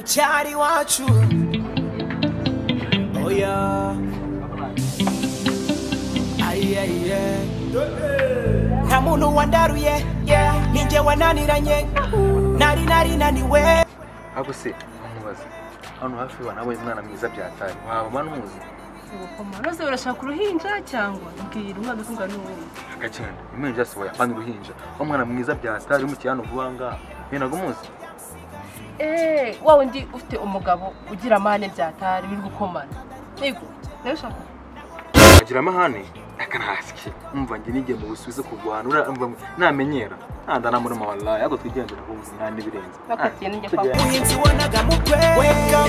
Mucyari wacu. Oya. Ay ay ay. Nta muntu wandaruye, ninjye wananiranye. Nari nari naniwe. Ako se nkubaze. Hano hafi wa nabonye umwana mwiza byataye. Waba mwana umuzi? Rose urashaka uruhinja cyangwa mbwira umwana ukungana n'uwundi? Agakina. Impinja se oya, pana uruhinja. Umwana mwiza byataye uri mu kiyano vuba ngaha. Ni nago muzi? Wa wundi ufite umugabo ugira amahane byatari biri gukomana. Yego, nawe ushaka? Agira amahane? Akanasiki. Umva nge nige mu busubize kurwana ura umva namenyera. Anda namuruma wallahi ago twigendera kumva nta nibirenze. Bakatiye ninjye kwa. Umuhinzi wonaga mukwe. Wake up.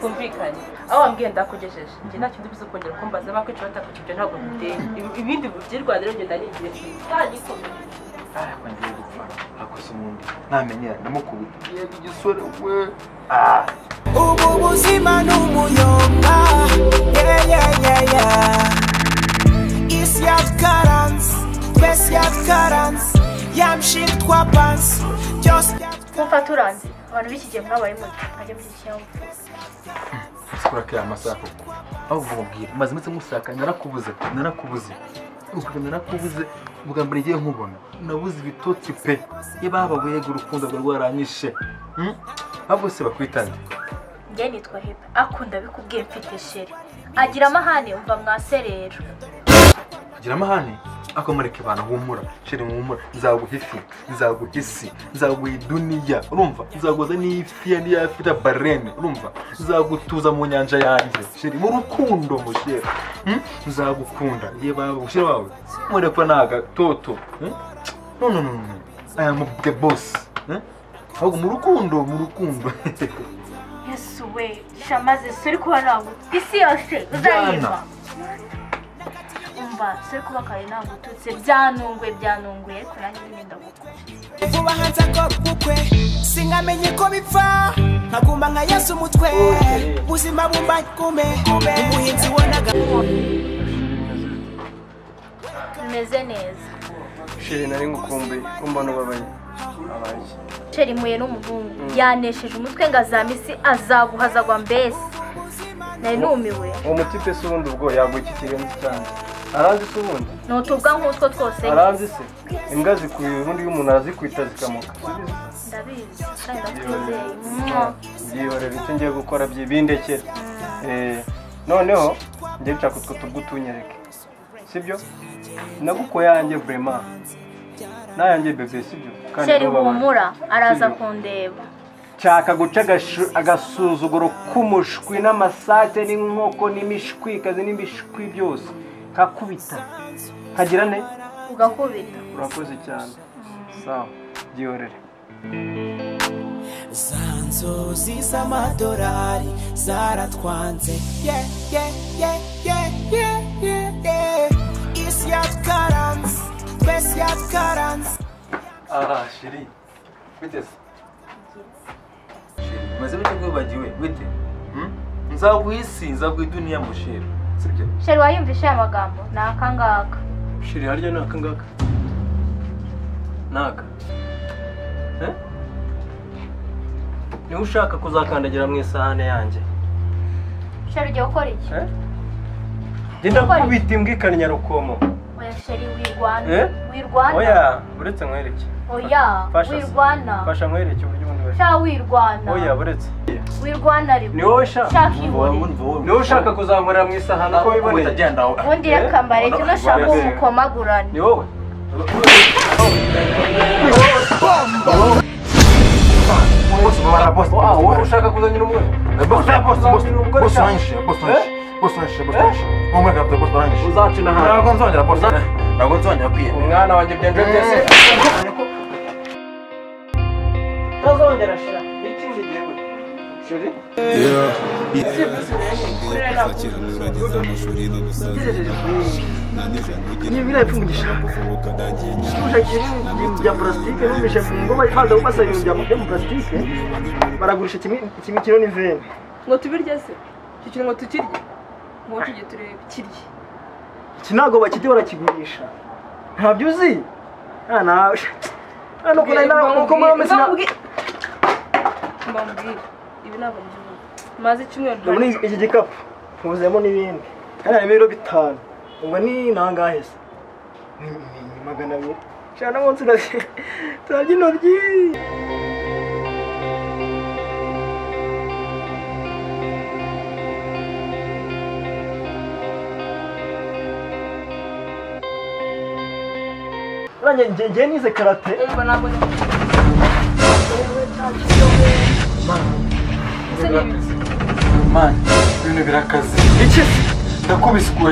Kumvikanye. Aho wambwiye ndakugejeje. Nge nta kintu bizo kongera kumbaza bakwica batakukibyo ntabwo biteye. Ibindi by'i Rwanda rero ngenda nigiye. Kandi ikomeye. Ah, kwangiye gupfa. Akoze umuntu namenyera ndamukubita. Yego igisore we. Ubu buzima n'umuyonga. Yeah yeah yeah yeah. Isi yatkaranze, twese yatkaranze. Yamshik twapanze. Byose kumfata uranze. Abantu b'iki gihe mwabaye muto. Ajya muri iki kinyabupfura. Sikora kaya amasaha koko. Aho ubwira maze iminsi nkusaka narakubuze. Ukuri narakubuze ubwa mbere ngiye nkubona. Nabuze ibitotsi pe. Yababa wega urukundo rwaranyishe. Ahubwo se bakwitande. Njye nitwa Hepa. Akunda bikubwiye mfite chéri. Agira amahane umva mwase rero. Agira amahane? Akomureke bana humura. Chéri humura. Nzaguha ifi, nzaguha isi, nzaguha iduniya. Urumva? Nzaguza n'ifi ya niyafita barene. Urumva? Nzagutuza mu nyanja yanjye. Chéri mu rukundo mu chéri. Nzagukunda. Ye baba chéri wawe. Mureko naga toto. No no no no. I am the boss. Ahubwo mu rukundo, mu rukundo. Yesu we, shamaze suri kuba nagutse. Isi yose uzayimba. Umva, suri kuba kare nagututse byanunguye ariko nanjye nyine ndagukunda. Vuba hanze akora ubukwe, singamenye ko bipfa, nkaguma nka Yesu umutwe. Buzima bumba kume, umuhinzi wonaga. Meze neza. Chéri nari ngukumbuye, kumbona ubabaye. Abaye. Chéri muye n'umuhungu yanesheje umutwe ngazamisi azaguhazagwa mbese. Nari numiwe. Uwo mutipe se ubundi ubwo yaguye iki kirenze cyane. Aranzi se ubundi? Nutubwa nk'utwo twose. Aranzi se? Imbwa zikuye ubundi iyo umuntu arazikwita zikamuka. Ndabizi kandi ndakwizeye. Byihorere icyo ngiye gukora byibindekere. Noneho ngiye nshaka utwo tubwo utunyereke. Sibyo? Naguko yanjye vraiment. Nayanjye bebe sibyo? Chéri humura araza kundeba. Nshaka guca agasuzuguro k'umushwi n'amasake n'inkoko n'imishwi kazi n'imishwi byose. Kakubita. Kagira ne? Ugakubita. Urakoze cyane. Sawa, byihorere. Zanzo z'amadolari zaratwanze. Yeah yeah yeah yeah yeah yeah. Isi yatkaranze, twese yatkaranze. Ah, chéri. Bite se? Chéri, maze bite wibagiwe, bite? Nzaguha isi, nzaguha iduniya mu chéri. Sibyo? Chéri wayumvishe aya magambo? Ni aka ngaka. Chéri harya ni aka ngaka? Naka. Niba ushaka kuzakandagira mu isahane yanjye. Chéri ugiye gukora iki? Genda kubita imbwa ikanya rukomo. Oya chéri wirwana. Wirwana. Oya, uretse nkwereke. Oya, wirwana. Fasha nkwereke uburyo ubundi bari. Sha wirwana. Oya, uretse. Wirwana ariko. Ni wowe sha. Ni wowe ushaka kuzankorera mu isahane uko wiboneye. Ubundi reka mbareke no shaka umukomagurane. Ni wowe. Boss, wowe ushaka kuzanira umwe. Boss, boss, boss, boss, boss, boss, boss, boss, boss, uzacina hano. Ntabwo nzongera boss. Ntabwo nzongera kwiyemera. Umwana wanjye byenje byose. Ntazongera shira. Ikindi gihe we. Chéri. Niba ipfungisha ibintu bya plastique numvishe ngo baza gufasa ibintu bya plastique baragurisha kimwe kilo n'iveni ngo tubirye se icyo kintu ngo tukirye ngo tujye turebe kirye iki ntabwo bakijya barakigurisha ntabyo uzi. Mbambwira ibi ntabwo mbyumva. Maze icyumweru Ndabona iki gikapu mpuzemo n'ibindi kandi harimo ibiro 5 ubwo ni nangahe se? Ni 200. Shana munsi turarya intoryi. Njye nize karate. Man, ibintu birakaze. Iki? Ndakubiswe.